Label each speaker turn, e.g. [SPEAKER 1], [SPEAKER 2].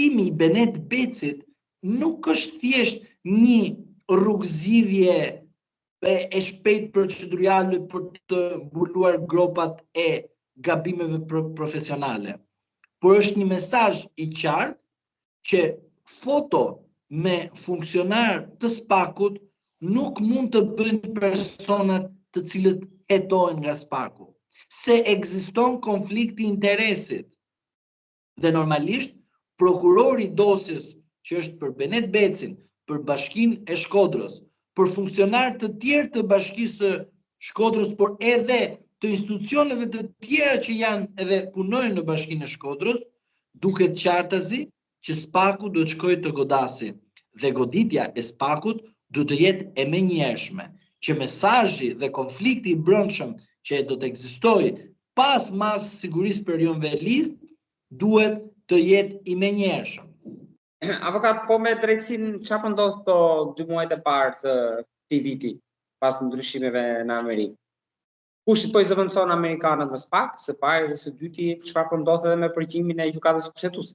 [SPEAKER 1] Arrestimi i Benet Becit nuk është thjesht një rrugëzgjidhje e shpejtë procedurale për të mbuluar gropat e gabimeve profesionale, por është një mesazh i qartë që foto me funksionarë të SPAK-ut nuk mund të bëjnë personat të cilët hetohen nga SPAK-u, se ekziston konflikti i interesit. Dhe normalisht prokurori i dosjes që është për Benet Becin, për Bashkinë e Shkodrës, për funksionarë të tjerë të Bashkisë së Shkodrës, por edhe të institucioneve të tjera që janë edhe punojnë në Bashkinë e Shkodrës, duket qartazi që SPAK-u duhet shkojë të godasi dhe goditja e SPAK-ut duhet të jetë e menjëhershme, që mesazhi dhe konflikti i brendshëm që do të ekzistojë pas masës sigurisë për Erion Veliajn duhet të jetë i
[SPEAKER 2] menjëhershëm. Avokat, po me drejtësinë, ça po ndodh këto dy muajt e parë të këtij viti pas ndryshimeve në Amerikë? Kush po i zëvendëson amerikanët në SPAK, së pari dhe së dyti, çfarë po ndodh edhe me përgjimin e gjykatës kushtetuese?